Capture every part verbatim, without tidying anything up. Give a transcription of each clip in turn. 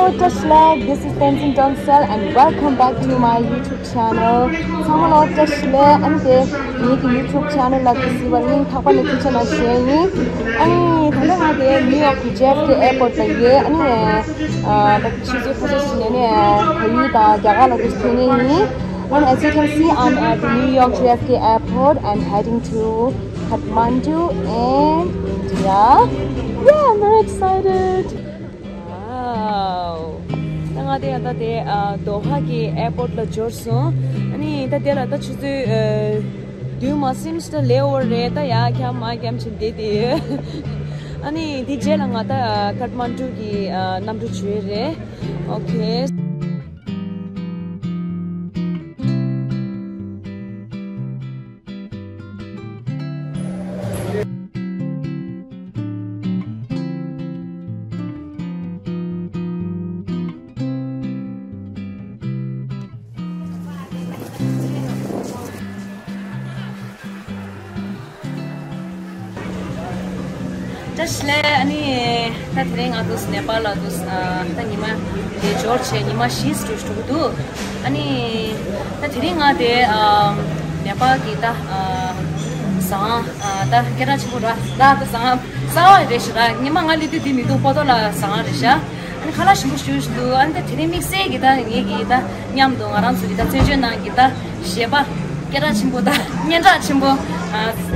བཀྲ་ཤིས་བདེ་ལེགས། This is Tenzin Donsel and welcome back to my YouTube channel. ཚང་མ་ལ་བཀྲ་ཤིས་བདེ་ལེགས། ཨ་ནི་དེ་ངེད་ཀྱི་YouTube channel ལ་དེ་གཟིགས་པར་སྙིང་ཐག་པ་ནས་ཐུགས་རྗེ་ཆེ་ཞུ་ཡ་ཡིན། ཨ་ནི་ད་ལྟ་ང་དེ་ནིའུ་ཡོག་གི་ཇེ་ཨེཕ་ཀེ་airport ལ་ཡོད། ཨ་ནི་ད་ཆུ་ཚོད་ཁ་ཤས་ཤིག་ནས་ནས་བལ་ཡུལ་དང་རྒྱ་གར་ལ་དུ་ཐོན་ངེས་ཡིན། And as you can see, I'm at the New York J F K airport and heading to Kathmandu in India. Yeah, I'm very excited. Wow. ད་ང་དེ་ཡང་ད་དེ་ཨ་དོ་ཧ་གི་airport ལ་འབྱོར་སོང་། ཨ་ནི་ད་དེ་ལ་ད་ཆུ་ཚོད་ཨ་བདུན་མ་ཟིན་ད་layover རེད། ད་ཡ་འཁྱམ་མ་འཁྱམ་བྱས་བསྡད་དེ་ཡོད། ཨ་ནི་དེ་རྗེས་ལ་ང་ད་ཨ་ཀཏ་མན་ཌུ་གི་ཨ་གནམ་གྲུ་བྱོས་རེད། Okay. བཀྲ་ཤིས་བདེ་ལེགས། ཨ་ནི་ད་དེ་རིང་ང་དུས་ནེ་པཱལ་ལ་དུས་ད་ཉི་མ་དེ་འབྱོར་བྱས་ཉི་མ་བཞི་འགྲོ་འགྲོ་གི་འདུག་ཨ་ནི་ད་དེ་རིང་ང་དེ་ནེ་པཱལ་གྱི་ད་ཟངས་ད་སྐད་གྲགས་ཆེན་པོ་ར་ད་ད་ཟངས་གསར་བ་རེད་ཤག་ར། ཉི་མ་ང་སླེབས་དུས་དེ་མི་འདུག་པོ་ཏོ་ལ་ཟངས་རེད་ཤག་ཨ་ནི་ཁ་ལག་ཞིམ་པོ་ཞུ་ཞུ་འདུག་ཨ་ནི་ད་དེ་རིང་དམིགས་བསལ་གྱི་ད་ངེད་ཀྱི་ད་མཉམ་དུ་ང་རང་ཚོ་གི་ད་བཙན་བྱོལ་ནང་གི་ད་གཞས་པ་སྐད་གྲགས་ཆེན་པོ་ད་སྙན་གྲགས་ཆེན་པོ་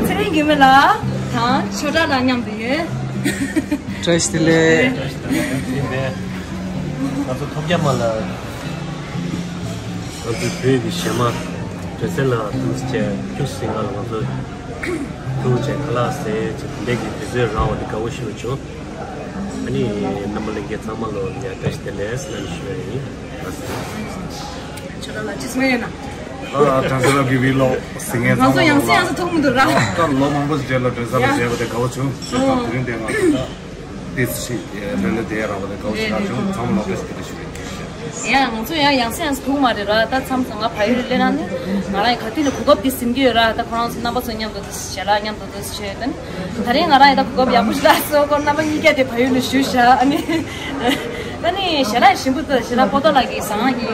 ཚེ་རིང་དགེ་འཕེལ་ལགས་དང་ཆོས་གྲགས་ལགས་མཉམ་དུ་ཡོད། བཀྲ་ཤིས་བདེ་ལེགས། ང་ཚོ་ཐོབ་རྒྱ་མ་ལ་ང་ཚོའི་བོད་ཀྱི་གཞས་མ་སྒྲོལ་གསལ་ལགས་དུས་ཆེ་ཁྱུ་སིང་ག་ལ་ང་ཚོ་ཐུགས་རྗེ་ཁ་ལག་ཟས་ཀྱི་དེ་འདྲའི་གི་དུས་ཚོད་རག་པ་དེ་དགའ་བོ་ཞེ་པོ་བྱུང་། ཨ་ནི་རྣམ་པ་ལྷན་རྒྱས་ཚང་མ་ལོ་ཡ་བཀྲ་ཤིས་བདེ་ལེགས་ལབ་ཞུ་ཡ་ཡིན། ཁྱོད་རང་ལ་ཅི་སྨྲས་ཡོད་ན། ཨ་ཏྲ་ཟེར་བ་བི་བི་ལོ་སིང་ངེ་ང་ཚོ་ཡང་སེ་ཡང་སེ་ཐུག་མི་འདུག་ར། ད་ལོ་མང་པོ་ཞིག་རྗེས་ལ་ཏྲ་ཟེར་བ་མཇལ་བ་དེ་དགའ་བོ་བྱུང་། དེ་དང་དེ་རིང་དེ་ང་ཚོ་ད་ཏི་སི་ལོ་ལོ་དེ་རག་པ་དེ་དགའ་བོ་ཞེ་དྲག་བྱུང་། ཚང་མ་ལོ་བཀྲ་ཤིས་བདེ་ལེགས་ཞུ་ཡ་ཡིན། ཡ་ང་ཚོ་ཡང་ཡང་སེ་ཡང་སེ་ཐུག་མ་རེད་ར། ད་མཚམས་སུ་ང་ཕ་ཡུལ་ལ་སླེབས་ན་ནི་ང་རང་ཡི་ག་དུས་ནས་གོ་སྐབས་དེ་ཟིན་གྱི་ཡོད་ར། ད་ཁོ་རང་ཚོ་རྣམ་པ་ཚོ་མཉམ་དུ་ཞལ་ལག་མཉམ་དུ་དུ་བྱས་དེ་ནི་ད་རིང་ང་རང་ཡི་ད་གོ་སྐབས་ཡག་པོ་ཞིག་རག་སོང་། ཁོ་རྣམ་པ་གཉིས་ཀ་དེ་ཕ་ཡུལ་ལ་བཞུད་བཞག་ཨ་ནི་ད་ནི་ཞལ་ལག་ཞིམ་པོ་འདུག་ཞལ་ལག་པོ་ཏོ་ལགས་ཀྱི་ཟངས་ཀྱི་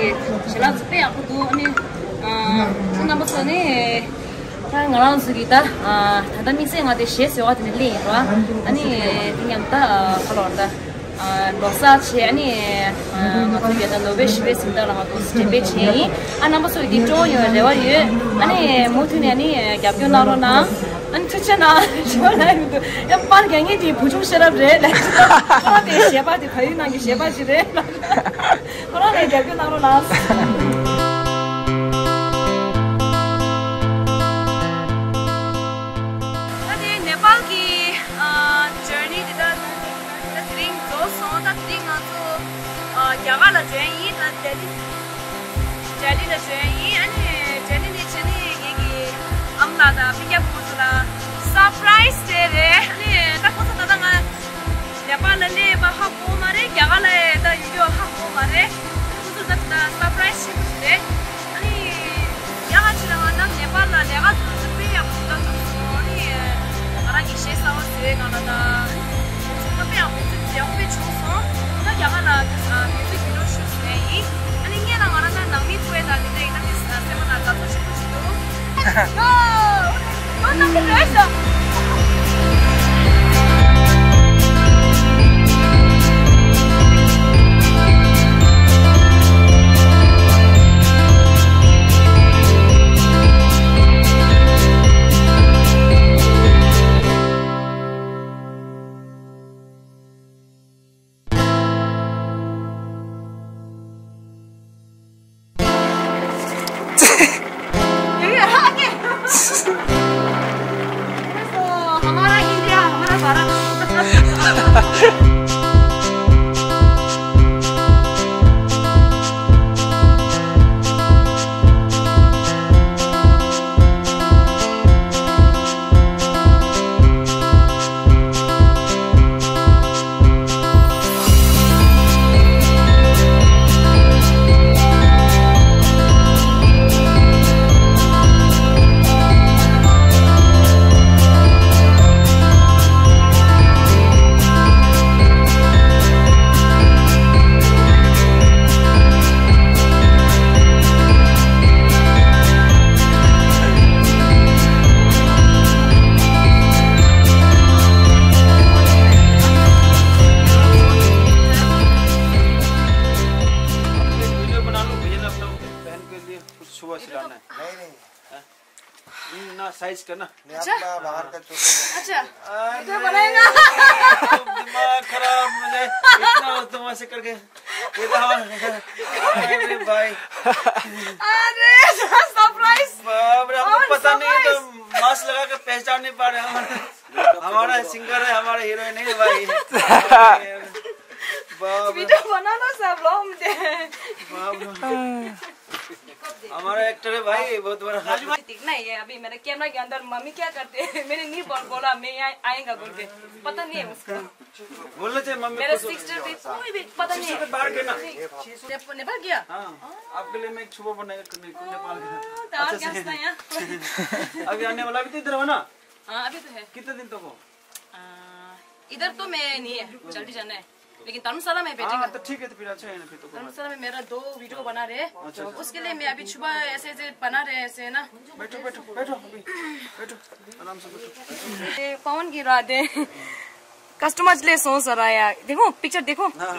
ཞལ་ལག་ཚོ་དཔེ་ཡག་པོ་འདུག་ཨ་ནི་ཁོ་རྣམ་པ་ཚོ་ནི་ད་ང་རང་ཚོ་གི་ད་ད་ལྟ་དམིགས་བསལ་ང་དེ་གཞས་བཟོ་བ་དེ་ནི་སླེབས་ཡིན་ར། ཨ་ནི་དེ་མཉམ་ད་ཁ་ལོར་ད། ལོ་གསར་བྱས་ཨ་ནི་ང་ཚོ་ཡོད་ད་ནོ་བེལ་ཞི་བའི་གཟེངས་རྟགས་ལ་ང་ཚོ་འགྲེམས་སྤེལ་བྱས་ཡིན། ཨ་རྣམ་པ་ཚོ་ཡི་དེ་སྤྲོ་བོ་ཡོང་བའི་རེ་བ་ཡོད། ཨ་ནི་མུ་མཐུད་ནས་ཨ་ནི་རྒྱབ་སྐྱོར་གནང་རོགས་གནང་། ཨ་ནི་ཐུགས་རྗེ་གནང་། ཞོར་ལ་ཡོད་འདུག་ཡང་པར་རྒྱག་མཁན་དེ་བུ་ཆུང་ཤེས་རབ་རེད་ལ། ཁོ་རང་དེ་གཞས་པ་དེ་ཕ་ཡུལ་ནང་གི་གཞས་པ་ཞིག་རེད་ལ། ཁོ་རང་ལ་རྒྱབ་སྐྱོར་གནང་རོགས་གནང་། ད་དེ་ནེ་པཱལ་གྱི་ཨ་ཇར་ནི་འདི་ད་ད་དེ་རིང་རྫོགས་སོང་། ད་དེ་རིང་ང་ཚོ་ཨ་རྒྱ་གར་ལ་འགྲོ་ཡ་ཡིན། ད་ལྡི་ལི་ལྡི་ལི་ལ་འགྲོ་ཡ་ཡིན། ཨ་ནི་ལྡི་ལི་ནས་བྱས་ནས་ངེད་ཀྱི་ཨ་མ་ལགས་དང་སྤུན་ཀྱག་ཕྲུ་གུ་ཚོ་ལ་སར་པ་རའི་སི་དེ་རེད། ཨ་ནི་ད་ཁོ་ཚོ་ད་ལྟ་ང་ནེ་པཱལ་ལ་སླེབས་པ་ཧ་གོ་མ་རེད། རྒྱ་གར་ལ་ད་ཡོད་རྒྱུ་ཧ་གོ་མ་རེད། ཁོ་ཚོ་ད་ད་སར་པ་རའི་སི་ཆེན་པོ་ཞིག་རེད། ཨ་ནི་ཡ་ང་ཕྱི་ལ་ང་ནམ་ནེ་པཱལ་ལ་ལས་ཀ་ཚོ་དཔེ་ཡག་པོ་ཞིག་ལ་ཐུག་སོང་། ཨ་ནི་ང་རང་གི་གཞས་གསར་པ་བཟོས་གནང་ལ་ད་ཚང་མ་དཔེ་ཡག་པོ་ཚོ་ཡག་པོ་དཔེ་བྱུང་སོང་། ད་རྒྱ་གར་ལ་དེ་ས་མི་ཚོ་གི་རོ་ཤུ་ཟེར་ཡིན། ཨ་ནི་ངས་ན་ང་རང་ད་ནང་མི་ཐུག་ཡས་ད་དེ་འདྲ་ཡིན་ན་དེ་ས་སེམས་པ་ན་དགའ་ཚོར་ཆེན་པོ་ཞིག་འདུག་ཡོ། ཡོ་ནང་གི་རེད་ཤག साइज करना। अच्छा। बाहर का चूतिया। अच्छा। अरे, वीडियो बनाएगा। दिमाग खराब मुझे, इतना धुआं से करके। ये तो हमारा, अरे भाई। अरे, सरप्राइज। बाप रे, हमको पता नहीं है, तो मास्क लगा के पहचान नहीं पा रहे हम। हमारा सिंगर है, हमारा हीरोइन नहीं है भाई। बाप रे। वीडियो बना लो सब लोग मुझे। बाप रे। हमारा एक्टर है भाई, बहुत बड़ा। देखना ही है, अभी मेरे कैमरा के अंदर मम्मी क्या करते हैं, मैंने नहीं बोल, बोला मैं यहाँ आएगा बोल के, पता नहीं है उसको। बोलना चाहिए मम्मी मेरे को। सिस्टर भी, कोई भी पता नहीं है। सिस्टर बाहर गए ना? नेपा-, नेपाल गया? हाँ, आपके लिए मैं एक छुपा बनाएगा, नेपाल का। तो और अच्छा क्या से। सुनाया? अभी आने वाला, अभी तो इधर हो ना? हाँ, अभी तो है। कितने दिन तक हो? आ, इधर तो मैं नहीं है, जल्दी जाना है। लेकिन धर्मशाला में बैठेगा। हाँ, तो ठीक है, तो फिर अच्छा है ना, फिर तो कोई बात धर्मशाला में मेरा दो वीडियो बना रहे हैं। अच्छा, अच्छा। उसके लिए मैं अभी छुपा ऐसे ऐसे बना रहे हैं, ऐसे ना। बैठो, बैठो, बैठो, अभी बैठो, आराम से बैठो। ये पवन की रात है। कस्टमर्स ले सो सर आया। देखो, पिक्चर देखो। हाँ।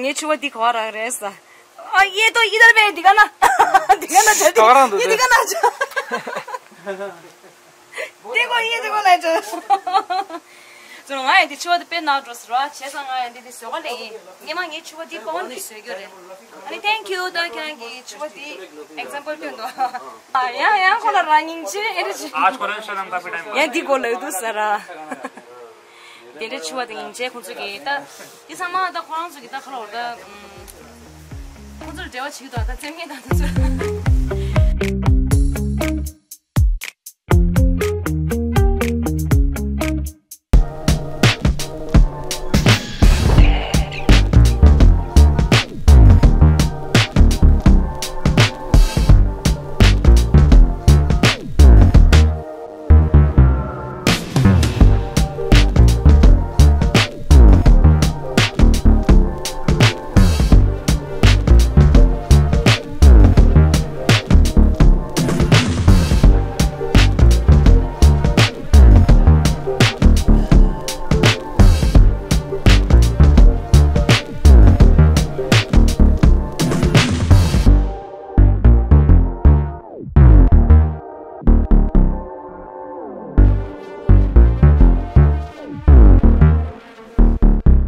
ये छुपा दिखवा रहा है ऐसा। आ, ये तो इधर पे दिखा ना। दिखा ना जल्दी। पकड़ा दो, ये दे। दिखा ना। देखो, ये देखो ना, जो। ང་ཡང་འདི་ཕྱུ་པ་དེ་དཔེ་ནག་འགྲོ་ཟེར་བ། བྱས་ཙང་ང་ཡང་འདི་འདི་བཟོ་ག་ལེ་ཡིན། ངས་མ་ངའི་ཕྱུ་པ་འདི་པ་ཝན་གྱིས་བཟོས་རྒྱུ་རེད། ཨ་ནི་thank you ད་ཁྱེད་རང་གིས་ཕྱུ་པ་འདི་ཨེག་ཛམ་པལ་སྟོན་འདུག་ཨ་ཡང་ཡང་ཁོ་ལ་རང་སྙིང་རྗེ་ཨེ་རེད་ཅི། आज कॉलेज से नाम काफी टाइम ཡང་འདི་གོ་ལ་འདུག་ཟེར་ར། དེ་འདྲའི་ཕྱུ་པ་དེ་སྙིང་རྗེ་ཁོང་ཚོ་གིས་ད། འདི་ཚང་མ་ད་ཁོ་རང་ཚོ་གིས་ད་ཁ་ལོ་ད། ཁོང་ཚོར་འབྲེལ་བ་བྱེད་ཀྱི་འདུག་ད་རྩེད་མཁན་དང་དེ་ཚོ།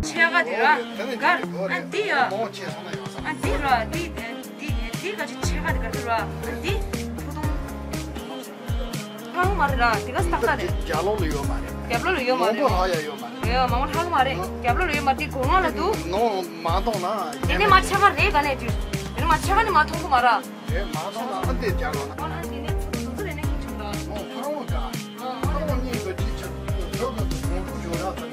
ཕྱེད་ཀ་དེ་ར། གར། ཨ་འདི་ཡ། ཨ་འདི་ར། འདི་འདི་འདི་ག་ཅི་ཕྱེད་ཀ་དེ་ག་ཅི་ར། ཨ་འདི་ཕུ་ཐུང་། ཧ་གོ་མ་རེད་ར། དེ་ག་སྟག་སྟག་རེད། རྒྱབ་ལོགས་ལ་ཡོད་མ་རེད། རྒྱབ་ལོགས་ལ་ཡོད་མ་རེད། མང་པོ་ཧ་ཡ་ཡོད་མ་རེད། ཡོད་མང་པོ་ཧ་གོ་མ་རེད། རྒྱབ་ལོགས་ལ་ཡོད་མ་རེད། དེ་སྒོ་ང་ལ་འདུག་ནོ་མ་མཐོང་ན། དེ་ནས་མ་ཕྱེད་ཀ་རེད་ག་ནས་དུས། དེ་ནས་མ་ཕྱེད་ཀ་ནས་མ་མཐོང་གི་མ་ར། རེད་མ་མཐོང་ན་ཨ་འདི་རྒྱབ་ལོགས་ན། ཨོ་ན་དེ་ནས་ཚོ་ཚོ་རེ་ནས་ཁུངས་བྱུང་ད། ནོ་ཕ་རོང་ག་ཕ་རོང་གཉིས་ཀྱི་ཅི་ཆ་ཡོད་ག་དུ་གོང་དུ་འཇོག་ཡག་ད།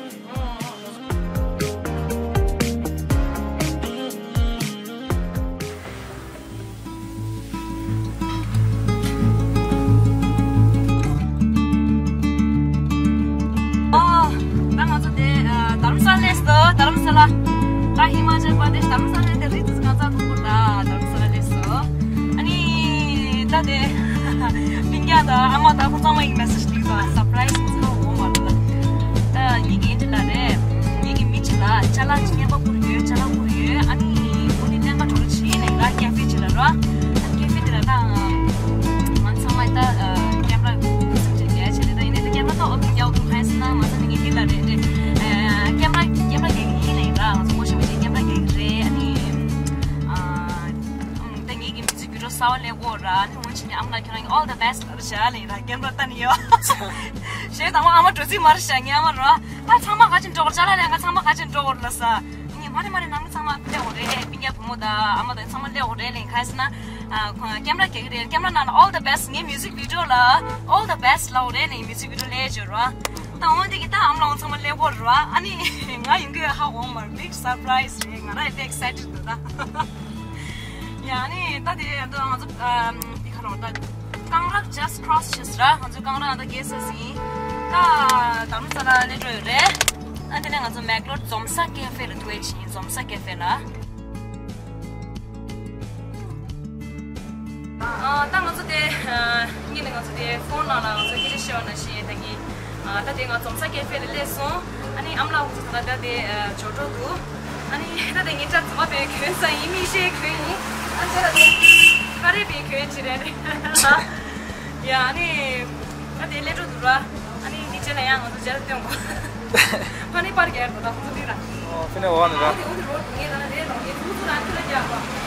ཨ། ད་ང་ཚོ་དེ་རྡ་རམ་ས་ལ་སླེབས་སོང་། རྡ་རམ་ས་ལ། ད་ཧི་མ་ཅལ་པར་དེཤ་རྡ་རམ་ས་ལ་དེ་རི་ཙི་ང་ཚོ་ཐུག་པར་ད་རྡ་རམ་ས་ལ་སླེབས་སོང་། ཨ་ནི་ད་དེ་སྤུན་ཀྱག་དང་ཨ་མ་དང་ཁོང་ཚང་མ་ཡིས་མེ་སེཇ་སླེབས་སོང་། སར་པ་རའི་སི་ཚ་བོ་མ་རེད་ལ། ད་ངེད་ཀྱི་ཨེ་འདྲི་ལ་རེད། ངེད་ཀྱི་མི་ཅིག་ལ་ཅ་ལག་ཅིག་རྔན་པ་བསྐུར་ཡོད། ཅ་ལག་བསྐུར་ཡོད། ཨ་ནི་ཁོང་ནི་ལྷན་ཁ་གྲོགས་བྱེད་ནས་ལ་ཀེ་ཧྥེ་ཅིག་ལ་རོ། ཀེ་ཧྥེ་དེ་ལ་ད་ང་ཚང་མ་ད་ཀེམ་ར་སེམས་ཅན་རྒྱལ་བྱེད་ནས་ད་ཡིན་ནས་ད་ཀེམ་ར་ད་ཨོ་ཐུག་རྒྱག་ཐུག་ཧན་སི་ན་མ་ས་ནི་ངེད་འདི་ལ་རེད་རེད། ཀེམ་ར་ཀེམ་ར་རྒྱག་གི་ཡིན་ལ་ཡིན་ར། ང་ཚོ་ངོ་ཤེས་མ་ཤེས་ཀེམ་ར་རྒྱག་གི་རེད། ཨ་ནི་ད་ངེད་ཀྱི་མི་ཚེ་རྒྱུ་འགྲོ་གསར་བ་ལས་གོ་ར། ཨ་ནི་འོན་ཆི་ནི་ཨམ་ལ་ཁྱོད་རང་གི་all the best་ལ་བྱ་ལ་ཡིན་ར། ཀེམ་ར་ད་ནི་ཡོ་ཞེས་དང་མ་ཨ་མ་འགྲོ་ཚིག་མ་རེད་ཤག་ངའི་ཨ་མ་རོ། ད་ཚང་མ་ག་ཅིན་འགྲོ་གོ་ཅ་ལག་ལེན་ག་ཚང་མ་ག་ཅིན་འགྲོ་གོ་ལ་ས། ངས་མ་རེད་མ་རེད་ནང་མི་ཚང་མ་སླེབས་གོ་རེད། སྤུན་ཀྱག་བུ་མོ་དང་ཨ་མ་དང་ཚང་མ་སླེབས་གོ་རེད་ལེ། གང་ཟེར་ན་ཨ་ཁོང་ཀེམ་ར་རྒྱག་གི་རེད། ཀེམ་ར་ནང་ལ་all the best། ངའི་མིའུ་ཟིག་བི་ཌི་ཡོ་ལ་all the best་ལབ་གོ་རེད་ལེ། མིའུ་ཟིག་བི་ཌི་ཡོ་སླེབས་ཡོད་རོ། ད་འོན་ཏེ་གི་ད་ཨམ་ལ་འོང་ཚང་མ་སླེབས་གོ་རོ། ཨ་ནི་ང་ཡིན་གི་ཧ་གོ་མ་རེད། big surprise་རེད། ང་རང་ཡང་དཔེ་excited་འདུག་ད། ཡ་ཨ་ནི་ད་དེ་ད་ང་ཚོ་ཨམ་དེ་ག་རེ་ད་སྐང་རག་just cross་བྱས་སོང་ར། ང་ཚོ་སྐང་རག་ད་གེ་སི་ཡིན། ད་རྡ་རམ་ས་ལ་སླེབས་འགྲོ་ཡོད་རེད། ཨ་དེ་ནས་ང་ཚོ་མེག་ལོར་འཛོམས་ས་ཀེ་ཧྥེ་ལ་འགྲོ་ཡི་ཕྱིན། འཛོམས་ས་ཀེ་ཧྥེ་ལ། ཨ་ད་ང་ཚོ་དེ་ཨ་ངེད་ནས་ང་ཚོ་དེ་ཕོན་ནང་ལ་ང་ཚོ་སྐད་ཆ་བཤད་པ་ནང་བཞིན་ད་གི་ཨ་ད་དེ་ང་འཛོམས་ས་ཀེ་ཧྥེ་ལ་སླེབས་སོང་། ཨ་ནི་ཨམ་ལགས་ཁོང་ཚོ་ད་ལྟ་དེ་ཨ་འབྱོར་འགྲོ་འདུག་ཨ་ནི་ད་དེ་ངའི་སྐྲ་རྫུན་མ་དཔེ་གྱོན་ས་ཡིན། མིག་ཤེལ་གྱོན་ཡིན། ཨ་ནི་ད་དེ་ཁ་རས་དཔེ་གྱོན་བྱས་རེད། ཡ་ཨ་ནི་ད་དེ་སླེབས་འགྲོ་འདུག་ར། ཨ་ནི་འདི་རྗེས་ལ་ཡང་ང་ཚོ་མཇལ་སྟོན་གོ་ཕ་ནི་པར་རྒྱག་འགྲོ་ད་ཁོང་ཚོ་འདི་ར། ཨོ་ཕི་ནེ་འོག་ནས་ར། འོ་དེ་འོ་དེ་རོ་ངས་ད་ན་རེད་རོ་ངས་ཐུག་ཚུགས་རང་ཁྱི་ལ་རྒྱག་པ།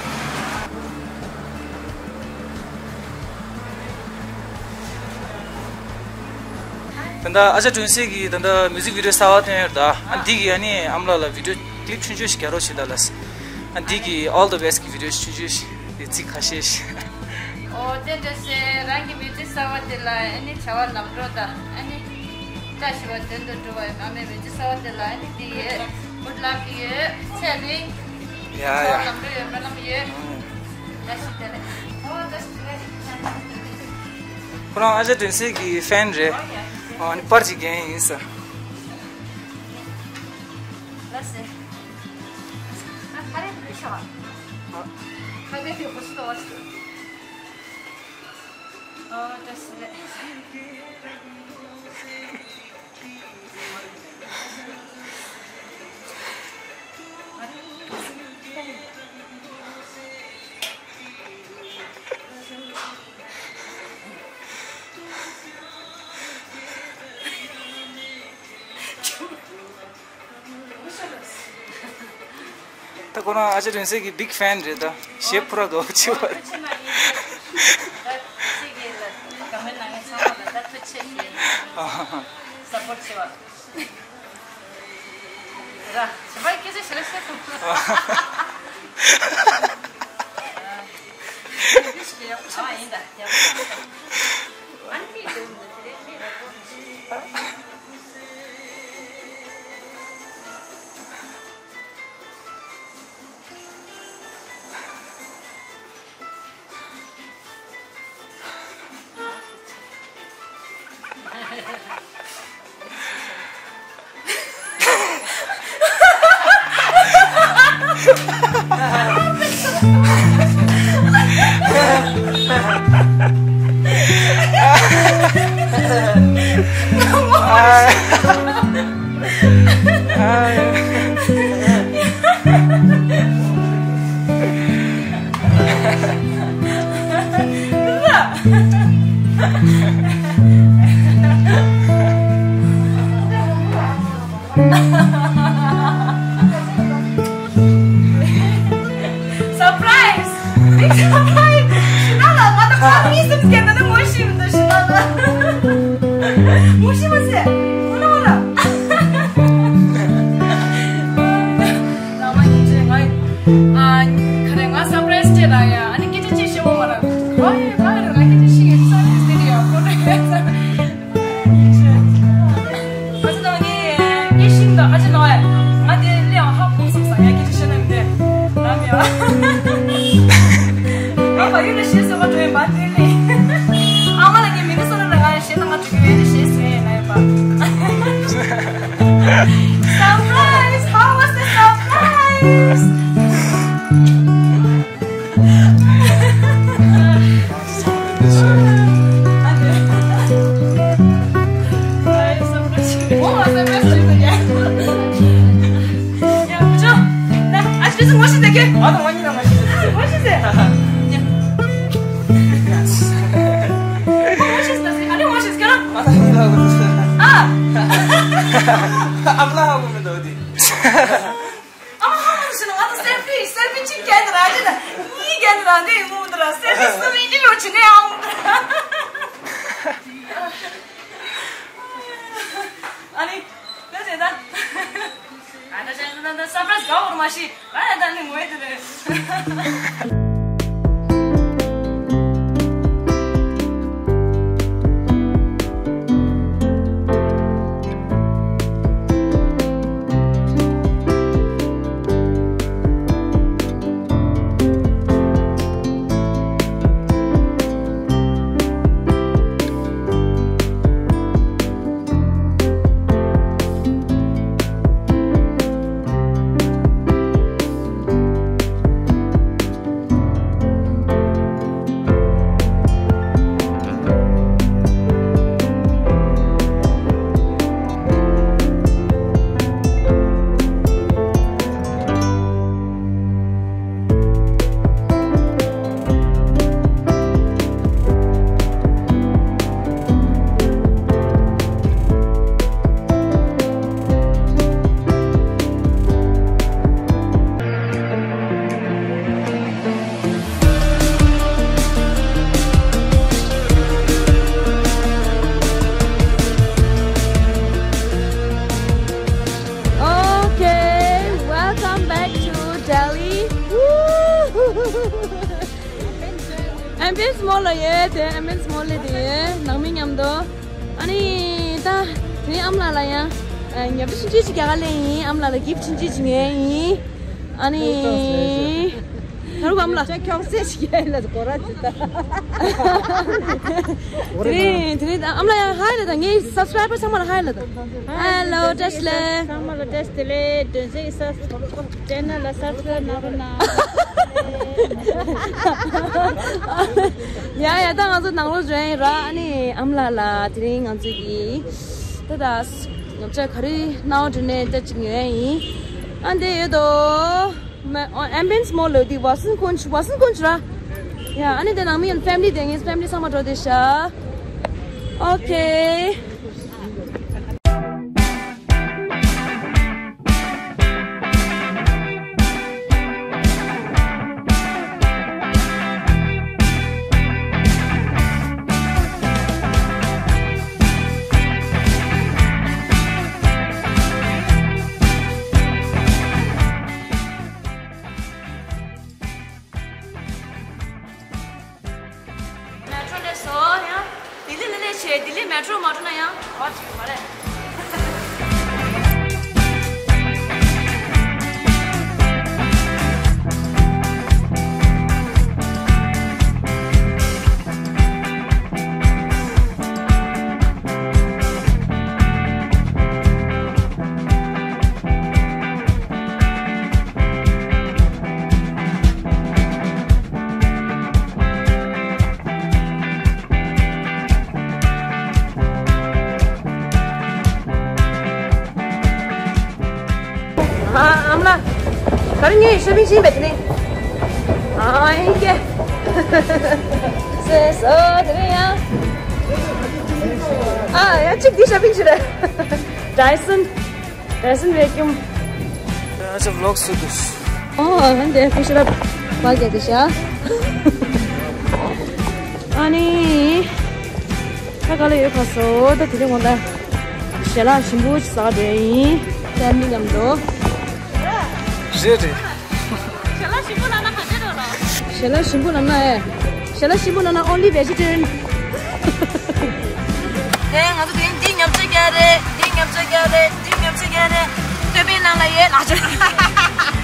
ད་ལྟ་ཨ་ཅག་སྒྲོན་གསལ་གྱི་ད་ལྟ་མིའུ་ཟིག་བི་ཌི་ཡོ་གསར་པ་བཏོན་ཡོད་ད། ཨ་འདི་གི་ཨ་ནི་ཨ་མ་ལགས་ལ་བི་ཌི་ཡོ་ཀི་ལིབ་ཆུང་ཆུང་ཞིག་རྒྱག་རོགས་བྱེད་ད་ལགས། ཨ་འདི་གི་All the Best གི་བི་ཌི་ཡོ་ཆུང་ཆུང་ཞིག་དེ་ཚིག་ཁ་ཤས་ཤིག་ཨོ་དེ་འདྲ་ཟེར་རང་གི་མི་ཚེ་གསར་བ་དེ་ལ་ཨ་ནི་བྱ་བ་ལམ་འགྲོ་དང་ཨ་ནི་བཀྲ་ཤིས་པ་དོན་དུ་འགྲོ་བའི་ཨ་མའི་མི་ཚེ་གསར་བ་དེ་ལ་ཨ་ནི་འདི་ཡོད་good luck ཡོད་ཚེ་རིང་ཡ་བྱ་བ་ཡ་ལམ་འགྲོ་ཡོད་སྨོན་ལམ་ཡོད། བཀྲ་ཤིས་བདེ་ལེགས། ཨོ་བཀྲ་ཤིས་བདེ་ལེགས། ཁོ་རང་ཨ་ཅག་སྒྲོན་གསལ་གྱི་ཕེན་རེད། ཨོ་ཡ། ཨ་ནི་པར་ཅིག་རྒྱག་ཡིན་ཟེར། ལགས་སེ། ཁ་རེ་ཁ་རེ་ཁ་རེ་ཁ་རེ་ཁ་རེ་ཁ་རེ་ཁ་རེ། ཨོ་བཀྲ་ཤིས་བདེ་ལེགས། ད་ཁོ་རང་ཨ་ཅག་སྒྲོན་གསལ་གྱི་བིག་ཕེན་རེད་ད། གཞས་ཕུ་ར་དོ་ཆེ་བ། ཨ་ཧ་ཧ། སབ་པོར་ཆེ་བ། ར། ཞིམ་པ་སྐད་ཆ་ཞེ་དྲག་བཤད་ཐུབ། ཨ་ཡིན་ད། ཨ་ནི་ཕི་དེ་འདི་རེད་མི་རེད། Surprise! Big surprise! ཤི་ན་ལ་ང་ད་ཁ་མི་སེམས་སྐྱེ་ན་ནི་ངོ་ཤེས་མི་འདུག་ཤི་ན་ལ། ངོ་ཤེས་མ་ཟད། ཁོ་ན་ལ། ལ་མ་ཉིན་ཆེ་ང་ཨ་ཁ་རེ་ང་surprise སྐྱེ་ན་ཡ་ཨ་ནི་སྐད་ཆ་ཅིག་བཤད་འོ་མ་ར། ཨོ་ཡེ་ཁ་རེ་ང་སྐད་ཆ་ཤི་ཡེ་surprise དེ་ཡ་ཁོ་རེ། ཁ་ཆེ་ནང་ནས་སྐད་ཤིང་དང་ཁ་ཆེ་ནང་ང་དེ་ལས་ཧ་གོ་སོང་ས་ཡ་སྐད་ཆ་བཤད་ན་མི་འདྲ་ལ་མི་ཨ། ང་བ་ཡུལ་ལ་ཤེས་སོ་མ་འགྲོ་ཡིན་པ་དེ་ལས་ཨ་མ་ལ་ངའི་མི་ནི་སོ་ན་ང་ཤེས་ན་ང་འགྲོ་གི་ཡོད་ཤེས་སོ་ཡིན་ན་ཡིན་པ། Surprise! How was the surprise? ཨ་མ་ཧ་མ་ཞིག་ང་ཚོ་སེལ་ཕི་སེལ་ཕི་གཅིག་བརྒྱབ་ནས་ར་ཅི་ན་གཉིས་བརྒྱབ་ནས་ར་འདི་ཡིན་མོ་འདི་ར་སེལ་ཕི་གསུམ་ཡིན་གྱི་ཡོད་ཅི་ནས་ཨང་། ཨ་ནི་ད་དེ་ད་ཨ་ད་ཅན་ད་ད་སར་པ་རའི་སི་དགའ་བོར་མ་ཤི་ཨ་ད་ནི་ངོ་ཡི་དེ་རེད། Ambience Mall ལ་ཡོད་དེ། Ambience Mall ལ་དེ་ཡོད། ནང་མི་མཉམ་དུ། ཨ་ནི་ད་དེ་ནས་ཨ་མ་ལགས་ལ་ཡང་ཉོ་སྒྲོན་ཆུང་ཆུང་ཅིག་རྒྱག་ག་སླེབས་ཡིན། ཨ་མ་ལགས་ལ་gift ཆུང་ཆུང་ཅིག་ཉོ་ཡིན། ཨ་ནི། ད་རུང་ཨ་མ་ལགས། ཅག་ཁྱོག་སེ་ཞིག་ཡིན་ལ་གོ་ར་ཅི་ད། དེ་ནས་དེ་ནས་ཨ་མ་ལགས་ཡང་hi ལབ་དང་། ངའི་subscriber ཚང་མ་ལ་hi ལབ་དང་། Hello བཀྲ་ཤིས་བདེ་ལེགས། ཚང་མ་ལ་བཀྲ་ཤིས་བདེ་ལེགས། དོན་ཚེ་གི་subscribe channel ལ་subscribe གནང་རོགས་གནང་། ཡ་ཡ། ད་ང་ཚོ་ནང་ལོགས་འགྲོ་ཡིན་ར། ཨ་ནི་ཨ་མ་ལགས་ལ་དེ་རིང་ང་ཚོ་གི་ད་ད་ང་ཚོ་ག་རེ་སྣང་བ་འགྲོ་ནས་ད་ཅིག་ཉོ་ཡ་ཡིན། ཨ་འདི་ཡོད་དོ། མ་ཨོ། Ambience Mall ལ་དེ་Wasan Kunj། Wasan Kunj ར། ཡ། ཨ་ནི་དེ་ནང་མི་ཡང་family དེ་ངའི་family ཚང་མ་འགྲོ་བསྡད་ཤག Okay. Metro སླེབས་སོང་། ཡང་ལྡི་ལི་ལ་སླེབས་བྱས། ལྡི་ལི་Metro མ་འགྲོ་ན་ཡང་ག་བ་ཅིག་ཡོད་མ་རེད། ཨ་ཨ་མ་ལགས། ག་རེ་ངས་shopping བྱེད་པ་དེ་ནས། ཨ་ཡིན་གྱི། སོ་སོ་དེ་ནས་ཡང་། ཨ་ཡ། གཅིག་འདི་shopping བྱེད་རེད། Dyson། Dyson vacuum། ཨ་ཅག་vlog བཟོ་དུས། ཨོ་འདི་ཕི་ཤི་རབ་བ་ག་དེ་ཤ། ཨ་ནི། ད་ག་ལ་ཡོད་ག་སོ། ད་དེ་རིང་ངོ་ད་ཞལ་ལག་ཞིམ་པོ་ཞིག་ཟ་འགྲོ་ཡིན། ད་མི་མཉམ་དུ། རེད་རེད། ཞལ་ལག་ཞིམ་པོ་ལབ་ན་ག་འདྲ་རེད་ལགས། ཞལ་ལག་ཞིམ་པོ་ལབ་ན་ཨེ། ཞལ་ལག་ཞིམ་པོ་ལབ་ན་only vegetarian། ཨེ། ང་ཚོ་དེ་རིང་འདི་མཉམ་སྤྱོད་རྒྱག་རེད། འདི་མཉམ་སྤྱོད་རྒྱག་རེད། འདི་མཉམ་སྤྱོད་རྒྱག་རེད། སྟོད་པའི་ནང་ལ་ཡོད་ལགས།